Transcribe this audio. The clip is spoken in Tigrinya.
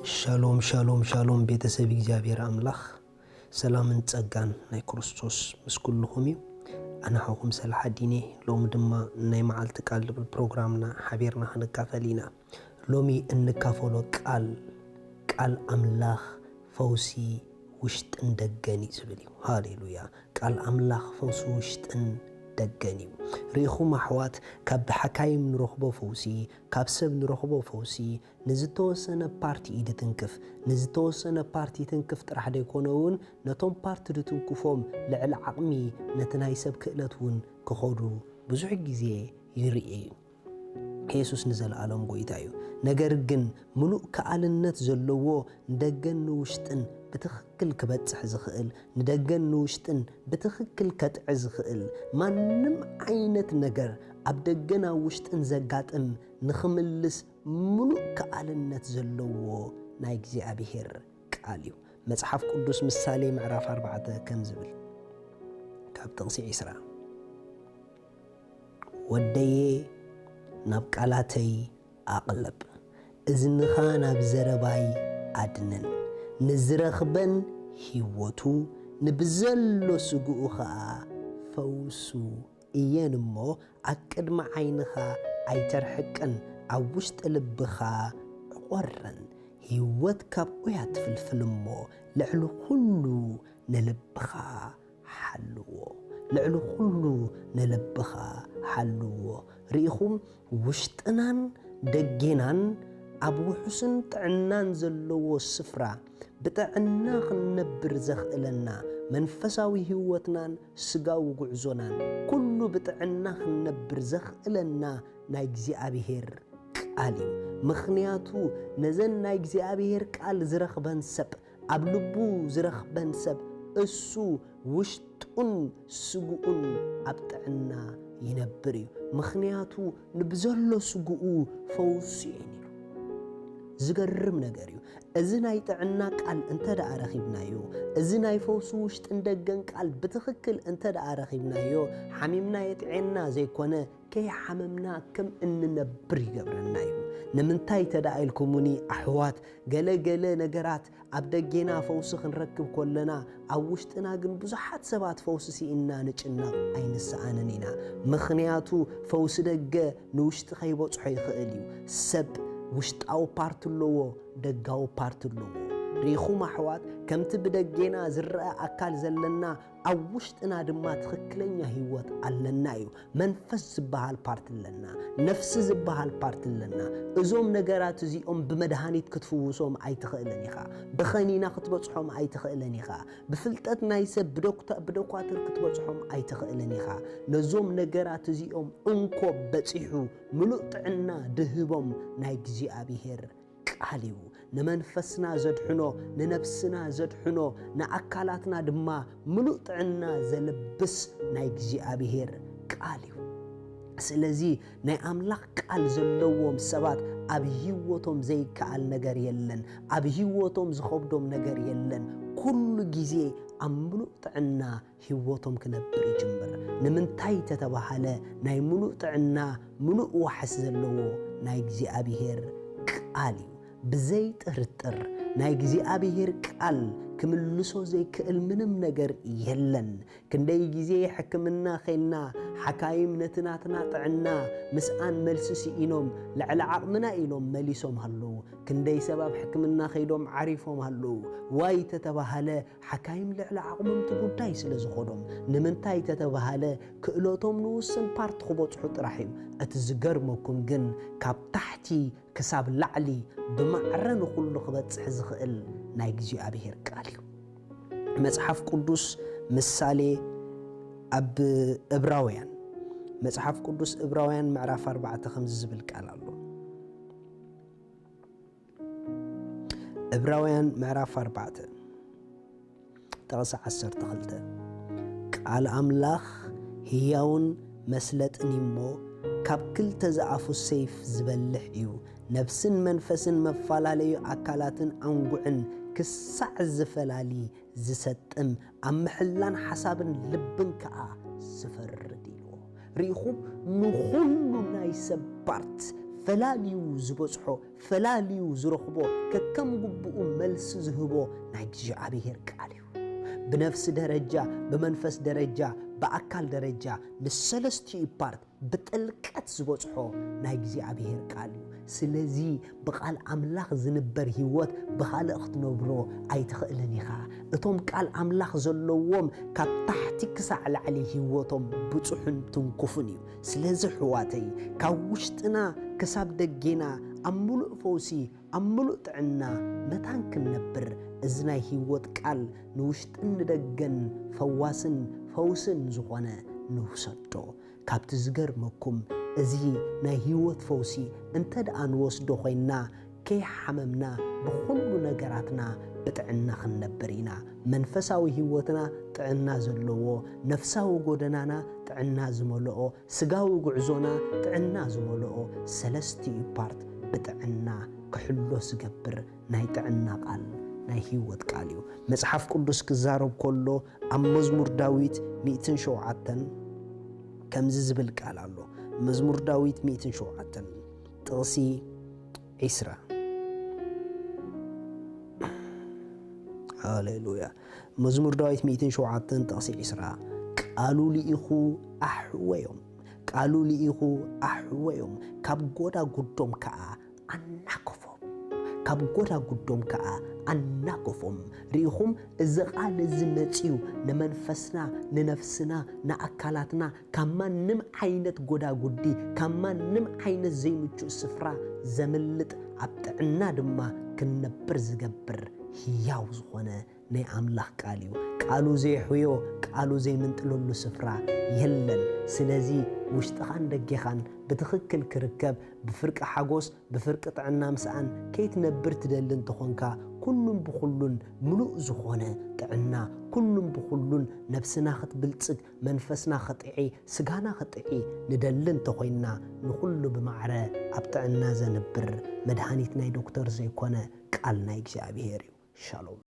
ሻሎም ሻሎም ሻሎም፣ ቤተሰብ እግዚኣብሔር ኣምላኽ፣ ሰላምን ጸጋን ናይ ክርስቶስ ምስ ኩልኹም እዩ። ኣነ ሓውኹም ሰላሓዲን እየ። ሎሚ ድማ ናይ መዓልቲ ቃል ዝብል ፕሮግራምና ሓቢርና ክንካፈል ኢና። ሎሚ እንካፈሎ ቃል፣ ቃል ኣምላኽ ፈውሲ ውሽጥን ደገን እዩ ዝብል እዩ። ሃሌሉያ! ቃል ኣምላኽ ፈውሲ ውሽጥን ደገን እዩ። ርኢኹም ኣሕዋት፣ ካብ ሓካይም ንረኽቦ ፈውሲ፣ ካብ ሰብ ንረኽቦ ፈውሲ፣ ንዝተወሰነ ፓርቲ እዩ ድትንክፍ። ንዝተወሰነ ፓርቲ ትንክፍ ጥራሕ ደይኮነ እውን፣ ነቶም ፓርቲ ድትንክፎም ልዕሊ ዓቕሚ ነቲ ናይ ሰብ ክእለት እውን ክኸዱ ብዙሕ ግዜ ይርኢ እዩ። የሱስ ንዘለኣለም ጎይታ እዩ። ነገር ግን ምሉእ ከኣልነት ዘለዎ ንደገን ንውሽጥን ብትኽክል ክበጽሕ ዝኽእል፣ ንደገን ንውሽጥን ብትኽክል ከጥዕ ዝኽእል፣ ማንም ዓይነት ነገር ኣብ ደገን ኣብ ውሽጥን ዘጋጥም ንኽምልስ ምሉእ ከኣልነት ዘለዎ ናይ እግዚኣብሔር ቃል እዩ። መጽሓፍ ቅዱስ ምሳሌ ምዕራፍ ኣርባዕተ ከም ዝብል፣ ካብ ጥቕሲ ዒስራ፣ "ወደየ፣ ናብ ቃላተይ ኣቕለብ፣ እዝንኻ ናብ ዘረባይ ኣድንን፣ ንዝረኽበን ህይወቱ፣ ንብዘሎ ስግኡ ኸኣ ፈውሱ እየን እሞ፣ ኣብ ቅድሚ ዓይንኻ ኣይተርሕቅን፣ ኣብ ውሽጢ ልብኻ ዕቖረን። ህይወት ካብኡ እያ ትፍልፍል እሞ፣ ልዕሊ ኩሉ ንልብኻ ሓልዎ፣ ልዕሊ ኩሉ ንልብኻ ሓልዎ።" ርኢኹም፣ ውሽጥናን ደጌናን ኣብ ውሑስን ጥዕናን ዘለዎ ስፍራ ብጥዕና ክንነብር ዘኽእለና፣ መንፈሳዊ ህይወትናን ስጋዊ ጉዕዞናን ኩሉ ብጥዕና ክንነብር ዘኽእለና ናይ እግዚኣብሔር ቃል እዩ። ምኽንያቱ ነዘን ናይ እግዚኣብሔር ቃል ዝረኽበን ሰብ፣ ኣብ ልቡ ዝረኽበን ሰብ፣ እሱ ውሽጡን ስግኡን ኣብ ጥዕና ይነብር እዩ። ምኽንያቱ ንብዘሎ ስግኡ ፈውሱ እየን ኢሉ። ዝገርም ነገር እዩ። እዚ ናይ ጥዕና ቃል እንተ ደኣ ረኺብናዮ፣ እዚ ናይ ፈውሲ ውሽጥን ደገን ቃል ብትኽክል እንተ ደኣ ረኺብናዮ፣ ሓሚምና የጥዕየና ዘይኮነ፣ ከይሓመምና ከም እንነብር ይገብረና እዩ። ንምንታይ እንተ ደኣ ኢልኩሙኒ ኣሕዋት፣ ገለ ገለ ነገራት ኣብ ደጌና ፈውሲ ክንረክብ ከለና፣ ኣብ ውሽጥና ግን ብዙሓት ሰባት ፈውሲ ስኢንና ንጭነቕ ኣይንሰኣንን ኢና። ምኽንያቱ ፈውሲ ደገ ንውሽጢ ከይበጽሖ ይኽእል እዩ። ሰብ ውሽጣዊ ፓርት ኣለዎ፣ ደጋዊ ፓርት ኣለዎ። ርኢኹም ኣሕዋት፣ ከምቲ ብደጌና ዝረኣ ኣካል ዘለና፣ ኣብ ውሽጥና ድማ ትኽክለኛ ህይወት ኣለና እዩ። መንፈስ ዝበሃል ፓርት ኣለና፣ ነፍሲ ዝበሃል ፓርት ኣለና። እዞም ነገራት እዚኦም ብመድሃኒት ክትፍውሶም ኣይትኽእልን ኢኻ። ብኸኒና ክትበጽሖም ኣይትኽእልን ኢኻ። ብፍልጠት ናይ ሰብ ብዶክተ-፣ ብደኳትር ክትበጽሖም ኣይትኽእልን ኢኻ። ነዞም ነገራት እዚኦም እንኮ በጺሑ ምሉእ ጥዕና ድህቦም ናይ እግዚኣብሔር ቃል እዩ። ንመንፈስና ዘድሕኖ፣ ንነብስና ዘድሕኖ፣ ንኣካላትና ድማ ምሉእ ጥዕና ዘልብስ ናይ እግዚኣብሔር ቃል እዩ። ስለዚ ናይ ኣምላኽ ቃል ዘለዎም ሰባት ኣብ ህይወቶም ዘይከኣል ነገር የለን። ኣብ ህይወቶም ዝኸብዶም ነገር የለን። ኩሉ ግዜ ኣብ ምሉእ ጥዕና ህይወቶም ክነብር ይጅምር። ንምንታይ ተተባሃለ፣ ናይ ምሉእ ጥዕና ምሉእ ዋሕስ ዘለዎ ናይ እግዚኣብሔር ቃል እዩ። ብዘይ ጥርጥር ናይ እግዚኣብሔር ቃል ክምልሶ ዘይክእል ምንም ነገር የለን። ክንደይ ግዜ ሕክምና ኸይና፣ ሓካይም ነቲ ናትና ጥዕና ምስኣን መልሲ ስኢኖም፣ ልዕሊ ዓቕምና ኢሎም መሊሶም ኣለዉ። ክንደይ ሰብ ኣብ ሕክምና ኸይዶም ዓሪፎም ኣለዉ። ዋይ ተተባሃለ፣ ሓካይም ልዕሊ ዓቕሞም እቲ ጉዳይ ስለ ዝኾዶም። ንምንታይ ተተባሃለ፣ ክእለቶም ንውስን ፓርት ክበጽሑ ጥራሕ እዩ። እቲ ዝገርመኩም ግን፣ ካብ ታሕቲ ክሳብ ላዕሊ ብማዕረ ንኹሉ ክበጽሕ ዝኽእል ናይ እግዚኣብሔር ቃል እዩ። መጽሓፍ ቅዱስ ምሳሌ ኣብ እብራውያን፣ መጽሓፍ ቅዱስ እብራውያን ምዕራፍ ኣርባዕተ ከምዚ ዝብል ቃል ኣሎ። እብራውያን ምዕራፍ ኣርባዕተ ጥቕሲ ዓሰርተ ክልተ፣ "ቃል ኣምላኽ ህያውን መስለጥን እዩ እሞ፣ ካብ ክልተ ዝኣፉ ሰይፍ ዝበልሕ እዩ፣ ነፍስን መንፈስን መፈላለዩ ኣካላትን ኣንጉዕን ክሳዕ ዝፈላሊ ዝሰጥም፣ ኣብ ምሕላን ሓሳብን ልብን ከኣ ዝፈርድ" ኢልዎ። ርኢኹም፣ ንኹሉ ናይ ሰብ ፓርት ፈላልዩ ዝበጽሖ፣ ፈላልዩ ዝረኽቦ፣ ከከም ግቡኡ መልሲ ዝህቦ ናይ እግዚኣብሔር ቃል እዩ። ብነፍሲ ደረጃ፣ ብመንፈስ ደረጃ፣ ብኣካል ደረጃ ንሰለስቲኡ ፓርት ብጥልቀት ዝበጽሖ ናይ እግዚኣብሔር ቃል እዩ። ስለዚ ብቃል ኣምላኽ ዝንበር ህይወት ብኻልእ ክትነብሮ ኣይትኽእልን ኢኻ። እቶም ቃል ኣምላኽ ዘለዎም ካብ ታሕቲ ክሳዕ ላዕሊ ህይወቶም ብጹሕን ትንኩፍን እዩ። ስለዚ ኣሕዋተይ፣ ካብ ውሽጥና ክሳብ ደጌና ኣብ ምሉእ ፈውሲ፣ ኣብ ምሉእ ጥዕና መታን ክንነብር፣ እዚ ናይ ህይወት ቃል ንውሽጥን ንደገን ፈዋስን ፈውስን ዝኾነ ንውሰዶ። ካብቲ ዝገርመኩም፣ እዚ ናይ ህይወት ፈውሲ እንተ ደኣ ንወስዶ ኮይንና፣ ከይሓመምና ብኹሉ ነገራትና ብጥዕና ክንነብር ኢና። መንፈሳዊ ህይወትና ጥዕና ዘለዎ፣ ነፍሳዊ ጎደናና ጥዕና ዝመልኦ፣ ስጋዊ ጉዕዞና ጥዕና ዝመልኦ፣ ሰለስቲኡ ፓርት ብጥዕና ክሕሎ ዝገብር ናይ ጥዕና ቃል፣ ናይ ህይወት ቃል እዩ። መጽሓፍ ቅዱስ ክዛረብ ከሎ ኣብ መዝሙር ዳዊት ሚእትን ሸውዓተን ከምዚ ዝብል ቃል ኣሎ። መዝሙር ዳዊት ሚእትን ሸውዓተን ጥቕሲ ዒስራ። ሃሌሉያ። መዝሙር ዳዊት ሚእትን ሸውዓተን ጥቕሲ ዒስራ፣ ቃሉ ልኢኹ ኣሕወዮም፣ ቃሉ ልኢኹ ኣሕወዮም፣ ካብ ጎዳጉዶም ከኣ ኣናገፎም፣ ካብ ጎዳጉዶም ከኣ ኣናገፎም። ርኢኹም፣ እዚ ቃል እዚ መጺኡ ንመንፈስና፣ ንነፍስና፣ ንኣካላትና ካብ ማንም ዓይነት ጎዳጉዲ፣ ካብ ማንም ዓይነት ዘይምቹእ ስፍራ ዘምልጥ፣ ኣብ ጥዕና ድማ ክንነብር ዝገብር ህያው ዝኾነ ናይ ኣምላኽ ቃል እዩ። ቃሉ ዘይሕዮ፣ ቃሉ ዘይምንጥለሉ ስፍራ የለን። ስለዚ ውሽጥኻን ደጌኻን ብትኽክል ክርከብ፣ ብፍርቂ ሓጎስ፣ ብፍርቂ ጥዕና ምስኣን ከይትነብር ትደሊ እንተኾንካ፣ ኩሉን ብኹሉን ምሉእ ዝኾነ ጥዕና፣ ኩሉን ብኹሉን ነፍስና ክትብልጽግ፣ መንፈስና ክጥዒ፣ ስጋና ክጥዒ ንደሊ እንተኾይንና፣ ንኹሉ ብማዕረ ኣብ ጥዕና ዘንብር መድሃኒት ናይ ዶክተር ዘይኮነ ቃል ናይ እግዚኣብሔር እዩ። ሻሎም።